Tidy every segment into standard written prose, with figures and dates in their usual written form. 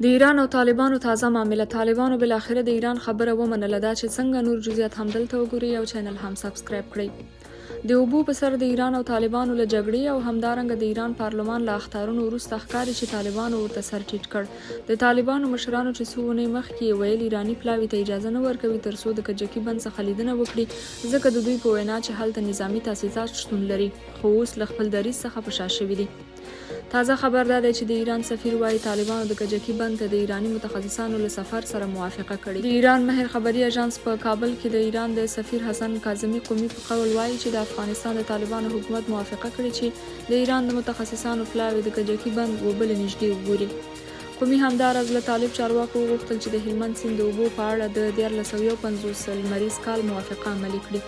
د ایران او طالبانو تازه معامله، طالبانو بالاخره د ایران خبره ومنله، دا چې څنګه نور جزئیات هم دلته وګورئ او چینل هم سبسکرایب کړئ. د اوبو په سر د ایران او طالبانو له جګړې او همدارنګه د ایران پارلمان له اخطارونو وروسته ښکاري چې طالبانو ورته سر ټیټ کړ. د طالبانو مشرانو چې څو اونۍ مخکې یې ویل ایراني پلاوي ته اجازه نه ورکوي تر څو د کجکي بند څخه لیدنه وکړي ځکه د دوی په وینا چې هلته نظامي تاسیسات شتون لري خو اوس له خپل دریځ څخه په شا شوي دي. تازه خبر دا دی چې د ایران سفیر وايي، طالبانو د کجکي بند ته د ایراني متخصصانو له سفر سره موافقه کړې. د ایران مهر خبري اژانس په کابل کې د ایران د سفیر حسن کاظمي قمي په قول وايي چې د افغانستان د طالبانو حکومت موافقه کړې چې د ایران د متخصصانو پلاوی د کجکي بند اوبه له نږدې وګوري. قمي همداراز له طالب چارواکو وغوښتل چې د هلمند سیند د اوبو په اړه د 1351 لمریز کال موافقه عملي کړي.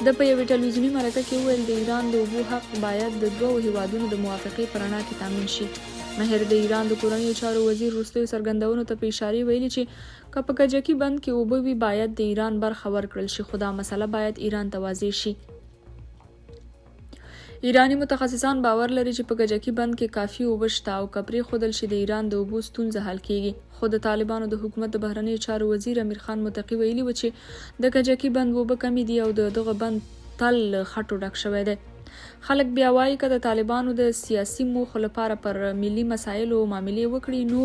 ده په یوې ټلویزیوني مرکه کې وویل، د ایران د اوبو حق باید د دوو هېوادونو د موافقې په رڼا کې تامین شي. مهر د ایران د کورنیو چارو وزیر وروستیو څرګندونو ته په اشارې ویلي چې که په کجکي بند کې اوبه وي باید د ایران برخه ورکړل شي خو دا مسله باید ایران ته واضح شي. ایراني متخصصان باور لري چې په کجکي بند کې کافي اوبه شته او که پرېښودل شي د ایران د اوبو ستونزه حل کېږي. خو د طالبانو د حکومت د بهرنیو چارو وزیر امیر خان متقي ویلي و چې د کجکي بند اوبه کمې دي او د دغه بند تل له خټو ډک شوی دی. خلک بیا وايي که د طالبانو د سیاسي موخو لپاره پر ملي مسایلو معاملې وکړي نو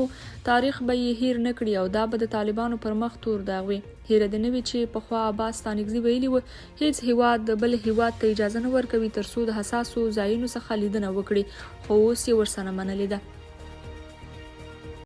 تاریخ به یې هیر نه کړي او دا به د طالبانو پر مخ تور داغ وي. هیره دې نه وي چې پخوا عباس ستانکزي ویلي و هیڅ هیواد بل هیواد ته اجازه نه ورکوي تر څو د حساسو ځایونو څخه لیدنه وکړي خو اوس یې ورسره منلې ده.